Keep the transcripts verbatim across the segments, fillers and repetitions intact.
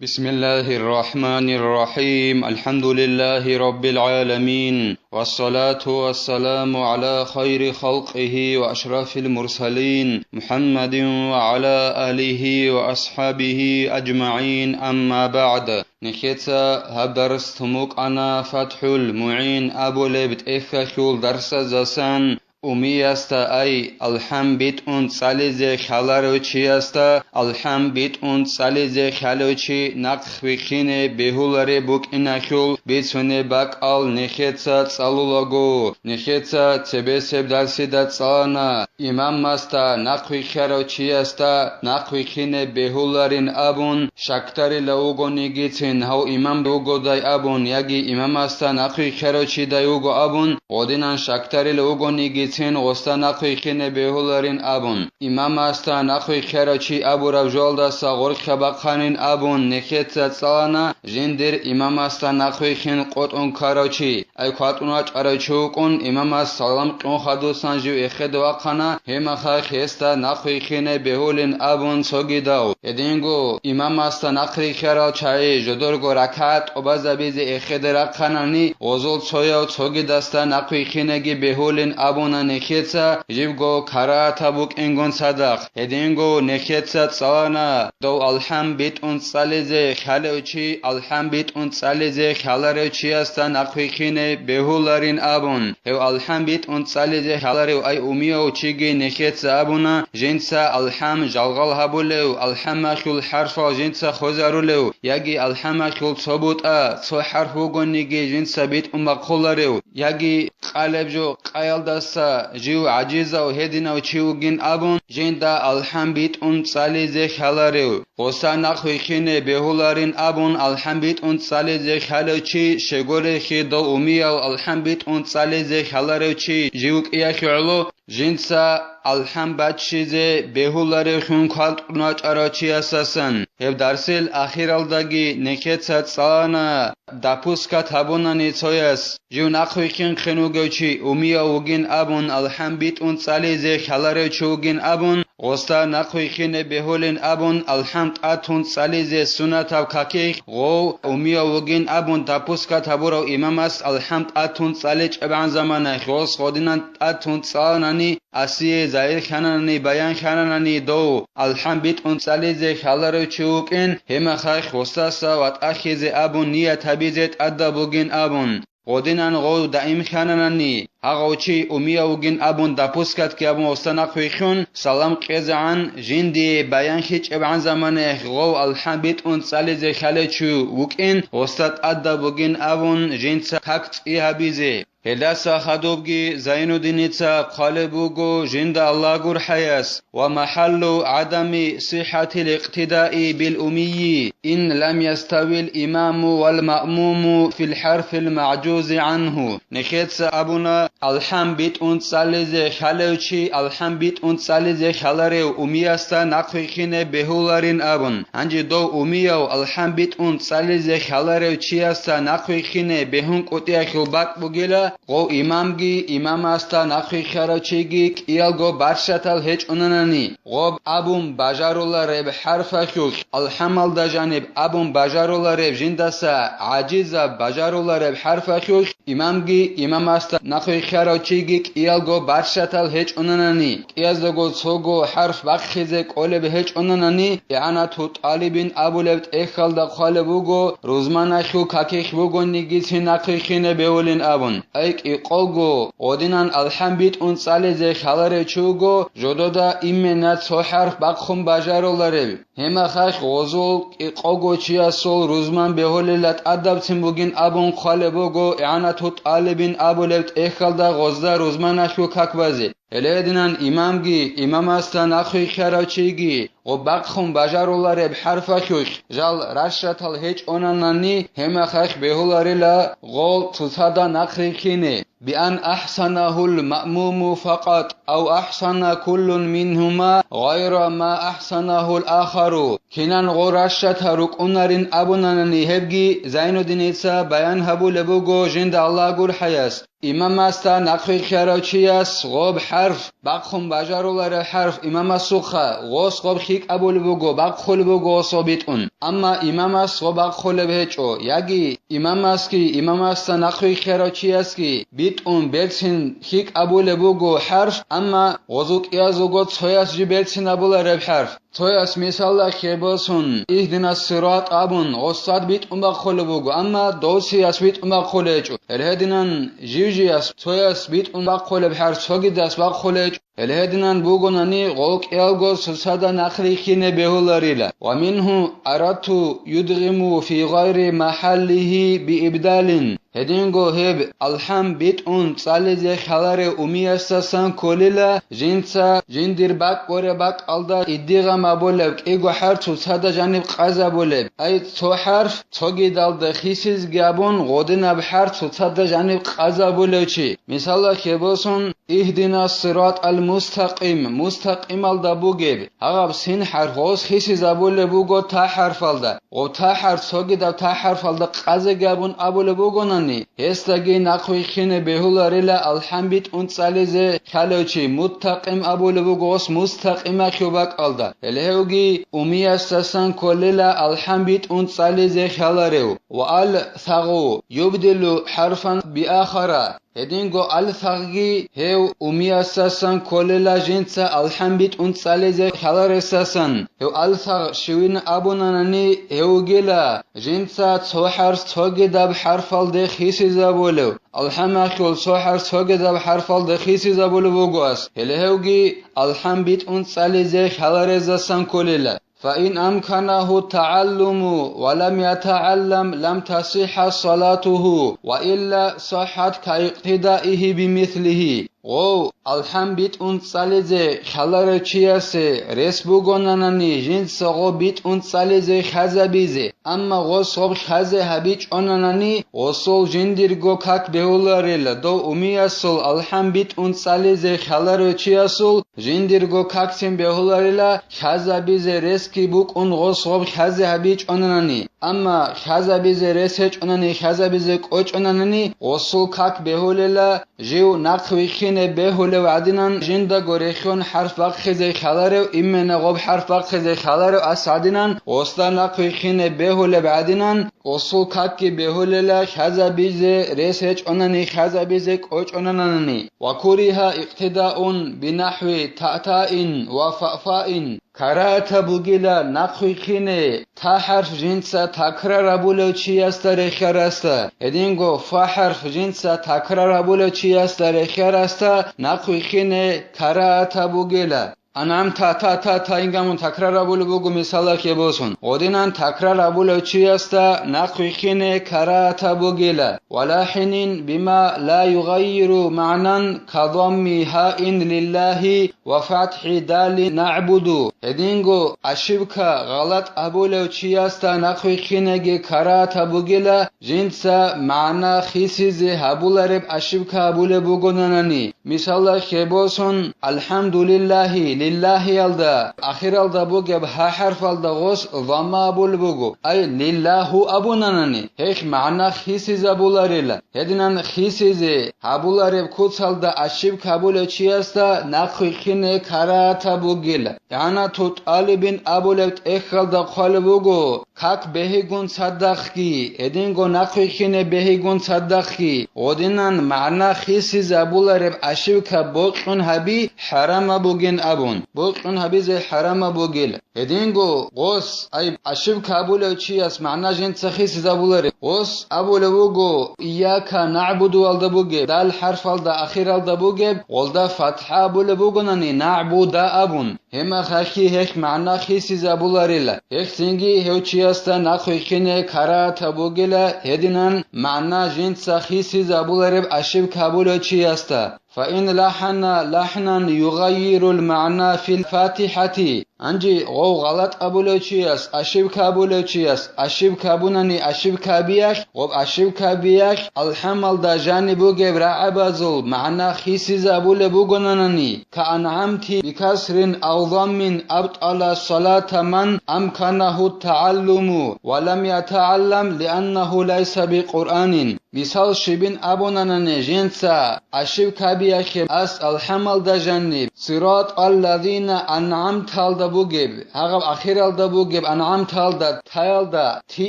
بسم الله الرحمن الرحيم. الحمد لله رب العالمين. والصلاة والسلام على خير خلقه وأشرف المرسلين محمد وعلى آله وأصحابه أجمعين. أما بعد. Нехеца гьаб дарс тумукъана ФатхӀул МугӀин абулеб тӀехьалъул дарсазасан. Умиясда, ай, алхӀам битӀун цӀализе хьаларев чиясда алхӀам битӀун цӀализе хьалев чи нахъ вихьине бегьулареб букӀиналъул бицунеб бакӀал нехеца цӀалулаго, нехеца цебесеб дарсида цӀалана, имамасда нахъ вихьарав чиясда нахъ вихьине бегьуларин абун, щакдарила вугонигицин гьав имам вугодай абун яги имамасда нахъ вихьарав чидай вуго абун, гъодинан щакдарила вугонигицин гъосда нахъ вихьине бегьуларин абун, имамасда нахъ вихьарав чи абураб жоялдаса гъоркьа бахъанин абун, нехеца цӀалана жиндир имамасда нахъ вихьин къотӀун ккарав чи. Ай кватӀун вачӀарав чи вукӀун, имамас салам кьун хадусан жив эхеде вахъана, гьемахъа гьесда нахъ вихьине бегьулин абун цогидав. Гьединго имамасда нахъ рихьарал чагӀи жодорго ракагӀат тӀубазабизе эхеде рахъанани, гъозул цояв цогидасда нахъ вихьинеги бегьулин абуна нехеца, живго карагьатаб букӀингун цадахъ. Гьединго нехеца цӀалана, дов алхӀам битӀун цӀализе хьалев чи алхӀам битӀун цӀализе хьаларев чиясда нахъ вихьине бегьуларин абун. Гьев алхӀам битӀун цӀализе хьаларев ай умияв чиги нехеца абуна, жинца алхӀам жалгъал гьабулев, алхӀамалъул хӀарфал жинца хвезарулев, яги алхӀамалъул цо бутӀа, цо хӀарф вугониги жинца битӀун бахъуларев, яги къалеб жо къаялдаса жив гӀажизав гьединав чи вугин абун, жинда алхӀам битӀун цӀализе хьаларев, гъоса нахъ вихьине бегьуларин абун, алхӀам битӀун цӀализе хьалев чи щегорехи дов умияв алхӀам битӀун цӀализе хьаларев чи жив кӀиялъе гӀоло, жинца алхӀам баччизе бегьуларевлъун кватӀун вачӀарав чиясасан. Гьеб дарсил ахиралдаги нехеца цӀалана, допускат гьабунани цояс, жив нахъ вихьинхъин вугев чи умияв вугин абун, алхӀам битӀун цӀализе хьаларев чи вугин абун, гъосда нахъ вихьине бегьулин абун, алхӀам тӀатун цӀализе сунатаб какихъ гъов умияв вугин абун допускат гьабурав имамас алхӀам тӀатун цӀаличӀебгӀан заманаялъ гъос гъодинан тӀатун цӀаланани, асие загьир хьананани, баян хьананани дов алхӀам битӀун цӀализе хьаларев чи вукӀин, гьемахъа гъосдаса ватӀахьизе абун ният гьабизе тӀадаб бугин абун. Гъодинан гъов даим хьананани, гьагъав чи умияв вугин абун допускатги абун гъосда нахъ вихьун, салам кьезегӀан, жиндие баянлъичӀебгӀан заманаялъ гъов алхӀам битӀун цӀализе хьалев чи вукӀин, гъосда тӀадаб бугин абун, жинца как цӀи гьабизе. Гьелдаса хадубги Зайнуддиница хъвалеб буго жинда Аллагь гурхӀаяс: «ومحل عدم صحة الاقتداء بالأمي إن لم يستوي الإمام والمأموم في الحرف المعجوز عنه». Нехеца абуна, алхӀам битӀун цӀализе хьалев чи алхӀам битӀун цӀализе хьаларев умиясда нахъ вихьине бегьуларин абун. Гьанже дов умияв алхӀам битӀун цӀализе хьаларев чиясда нахъ вихьине бегьун кӀутӀиялъул бакӀ бугила, гъов имамги, имамасда нахъ вихьарав чиги кӀиялго барщатал гьечӀунанани, гъоб абун бажарулареб хӀарфалъулъ, алхӀамалда жаниб абун бажарулареб жиндаса гӀажизаб бажарулареб хӀарфалъулъ, имамги, имамасда нахъ вихьарав чиги кӀиялго барщатал гьечӀунанани, кӀияздаго цого хӀарф бахъизе кӀолеб гьечӀунанани, игӀанату тӀалибин абулеб тӀехьалда хъвалеб буго, рузманалъул какихъ бугониги цин нахъ вихьине бегьулин абун. Ай кӀикъого, гъодинан алхӀам битӀун цӀализе хьаларев чи вуго, жодода имена цо хӀарф бахъун бажаруларев. Гьемахъалъ гъозул кӀикъого чиясул рузман бегьулила тӀадабцин бугин абун хъвалеб буго, игӀанату тӀалибин абулеб тӀехьалда гъозда рузманалъул как базе. Гьеле гьединан имамги, имамасда нахъ вихьарав чиги, гъоб бахъун бажарулареб хӀарфалъулъ жал ращатал гьечӀонанани, гьемахъалъ бегьуларила гъол цоцазда нахъ рихьине. بأن أحسنه المأموم فقط، أو أحسن كل منهما غير ما أحسنه الآخر. Кинан гъо ращатал рукӀунарин абунанани гьебги Зайнуддиница баян гьабулеб буго жинда Аллагь гурхӀаяс. Имамасда нахъ вихьарав чияс гъоб хӀарф бахъун бажарулареб хӀарф имамасухъа, гъос гъоб хьикӀ абулеб буго, бахъулеб буго гъос гъоб битӀун. Амма имамас гъоб бахъулеб гьечӀо, яги имамасги имамасда нахъвихьарав чиясги битӀун берцин хьикӀ абулеб буго хӀарф, амма гъозул кӀиязулго цояс жиб берцин абулареб хӀарф. Цояс мисалда хебосун, «Игьдинас сират» абун, гъосад битӀун бахъулеб буго, амма досияс битӀун бахъулеб гьечӀо. Гьел гьединан жив-жияс цояс битӀун бахъулеб хӀарф цогидас бахъулеб гьечӀо. Гьел гьединан бугонани, гъол кӀиялго цоцазда нахъ рихьине бегьуларила. «Ва мингьу арату юдгъиму фи гъайри махаллигьи биибдалин». Гьединго гьеб алхӀам битӀун цӀализе хьаларев умиясдасан кколила, жинца жиндир бакӀ-, бакӀалда иддигъам абулеб кӀиго хӀарф цоцазда жаниб къазабулеб, ай, цо хӀарф цогидалда хисизги абун, гъодинаб хӀарф цоцазда жаниб къазабулев чи. Мисалда хебосун, «Игьдинас сиратал мустакъим», мустакъималда бугеб, гьагъаб син хӀарф гъос хисизабулеб буго та хӀарфалда. Гъоб та хӀарф цогидаб та хӀарфалда къазеги абун абулеб бугонани, гьесдаги нахъвихьине бегьуларила алхӀам битӀун цӀализе хьалев чи, муттакъим абулеб буго гъос мустакъимахьул бакӀалда. Гьеле гьевги умиясдасан кколила алхӀам битӀун цӀализе хьаларев. «Ва ал сагъу юбдилу хӀарфан биахара». Гьединго алсагъги гьев умиясдасан кколела жинца алхӀам битӀун цӀализе хьаларесдасан. Гьев алсагъ щивин абунанани, гьев вугила жинца цо хӀарф цогидаб хӀарфалде хисизабулев, алхӀамахьул цо хӀарф цогидаб хӀарфалде хисизабулев вуго ас, гьеле гьевги алхӀам битӀун цӀализе хьаларездасан кколела. «Фаин амканагьу тагӀаллуму ва лам ятагӀаллам, лам тасихӀа салатугьу, ва илла сахӀат каикътидаигьи бимислигьи». Гъов алхӀам битӀун цӀализе хьаларев чиясе рес бугонанани жинца гъо битӀун цӀализе хьазабизе, амма гъос гъоб хьазе гьабичӀонанани, гъосул жиндирго как бегьуларила, дов умиясул алхӀам битӀун цӀализе хьаларев чиясул жиндирго какцин бегьуларила, хьазабизе ресги букӀун гъос гъоб хьазе гьабичӀонанани. Амма хьазабизе рес гьечӀонани, хьазабизе кӀочӀонанани, гъосул как бегьулела, жив нахъ вихьине бегьулев гӀадинан, жиндаго рехьон хӀарф бахъизе хьаларев, имена гъоб хӀарф бахъизе хьаларев ас гӀадинан, гъосда нахъ вихьине бегьулеб гӀадинан, гъосул какги бегьулела, хьазабизе рес гьечӀонани, хьазабизе кӀочӀонанани. «Ва куриха икътидаун бинахӀви таътаин ва фаъфаин». Карагьатаб бугила нахъ вихьине та хӀарф жинца такрар гьабулев чиясда рехьарасда, гьединго фа хӀарф жинца такрар гьабулев чиясда рехьарасда нахъ вихьине карагьатаб бугила. Анам та, та, та, та ингамун такрар гьабулеб буго мисалалъе босун. Гъодинан такрар гьабулев чиясда нахъ вихьине карагьатаб бугила. Ва лахӀинин бима ла югъаййиру магӀнан ка дамми хаин лиллагьи ва фатхӀи далин нагӀбуду. Гьединго ошибка, гъалатӀ гьабулев чиясда нахъ вихьинеги карагьатаб бугила, жинца магӀна хисизе гьабулареб ошибка гьабулеб бугонанани. Мисалда, хебосун, «АлхӀамдулиллагьи», «лиллагьи»ялда, ахиралда бугеб гьа хӀарфалда гъос замма абулеб буго, ай, «лиллагьу» абунанани, гьелъ магӀна хисизабуларила. Гьединан хисизе гьабулареб куцалда ошибка гьабулев чиясда нахъ вихьине карагьатаб бугила. ИгӀанату тӀалибин абулеб тӀехьалда хъвалеб буго, как бегьигун цадахъги, гьединго нахъ вихьине бегьигун цадахъги, гъодинан магӀна хисизабулареб ошибка бокьун гьаби хӀарамаб бугин абун, бокьун гьабизе хӀарамаб бугила. Гьединго гъос, ай, ошибка абулев чияс магӀна жинца хисизабулареб. Гъос абулеб буго, «Ийяка нагӀбудуялда» бугеб, дал хӀарфалда ахиралда бугеб, гъолда фатхӀа абулеб бугонани, «нагӀбуда» абун. Гьеб мехалъги гьелъ магӀна хисизабуларила. Гьелъ цинги гьев чиясда нахъ вихьине карагьатаб бугила, гьединан магӀна жинца хисизабулареб ошибка гьабулев чиясда. Фаин лахӀана лахӀнан югъаййирул магӀна фил фатихӀати. Гьанже гъов гъалатӀ абулев чияс, ошибка абулев чияс, ошибка абунани ошибка абиялъ, гъоб ошибка абиялъ алхӀамалда жаниб бугеб рагӀабазул магӀна хисизабулеб бугонанани, «КаанӀамти бикасрин ав заммин абтӀала салата ман амканагьу тагӀаллуму ва лам ятагӀаллам, лианнагьу лайса бикъуръанин». Мисал щибин абунанани, жинца ошибка Яхъе ас алхӀамалда жаниб, сиратӀаллазина ан'амталда бугеб, гьагъаб ахиралда бугеб ан'амталда, таялда, ти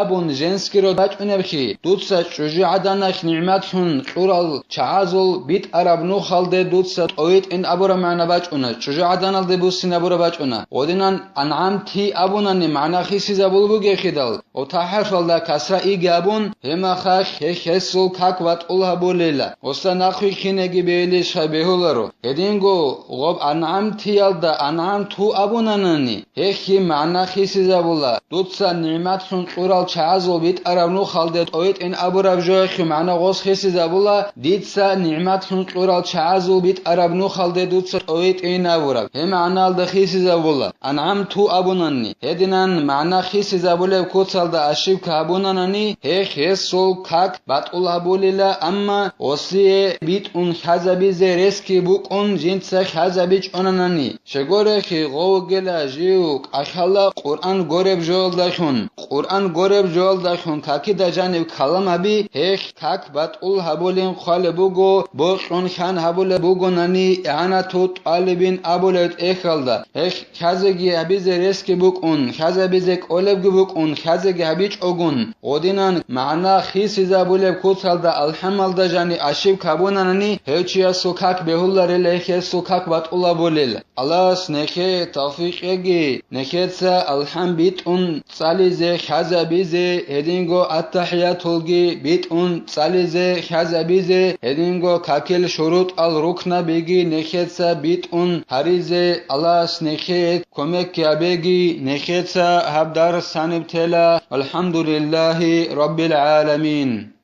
абун женскиро бачӀунебхи, дуца чӀужугӀаданалъ нигӀматлъун кьурал чагӀазул битӀараб нухалде дуца тӀовитӀин абураб магӀна бачӀуна, чӀужугӀаданалде буссинабураб бачӀуна. Гъодинан ан'ам ти абунани магӀна хисизабул бугехидал, ва тахӀарфалда касра иги абун, гьемахалъ гьех гьесул как батӀул гьабулела, оса нахъвилъ кинеги бегьилищ гьай бегьуларо. Гьединго гъоб ан'амтиялда ан'амту абунанани, гьехги магӀна хисизабула, дуца нигӀматлъун кьурал чагӀазул битӀараб нухалде тӀовитӀин абураб жояхъе магӀна гъос хисизабула, дица нигӀматлъун кьурал чагӀазул битӀараб нухалде дуца тӀовитӀин абураб, гьеб магӀналда хисизабула. Ан'амту абунани, гьединан магӀна хисизабулеб куцалда ошибка гьабунанани, гьех гьесул как батӀул гьабулила, амма осие битӀун хьазабизе ресги букӀун жинца хьазабичӀонанани. Щегорехи гъовгела жив кӀалъала Къуръан гореб жоялдалъун, Къуръан гореб жоялдалъун какида жаниб калам гьаби, гьех как батӀул гьабулин хъвалеб буго, бокьун хъан гьабулеб бугонани, игӀанату тӀалибин абулеб тӀехьалда, гьех хьазеги гьабизе ресги букӀун, хьазабизе кӀолебги букӀун, хьазеги гьабичӀогун, гъодинан магӀна хисизабулеб куцалда алхӀамалда жани ошибка гьабунанани, гьев чиясул как бегьуларел, гьесул как батӀулабулел. Аллагьас нехее тавфикъ кьеги, нехеца алхӀам битӀун цӀализе, хьазабизе, гьединго аттахӀиятулги битӀун цӀализе, хьазабизе, гьединго какил шурутӀал рукнабиги нехеца битӀун гьаризе, Аллагьас нехее кумек гьабеги, нехеца гьаб дарс гьаниб тела. ВалхӀамдулиллагьи раббил гӀаламин.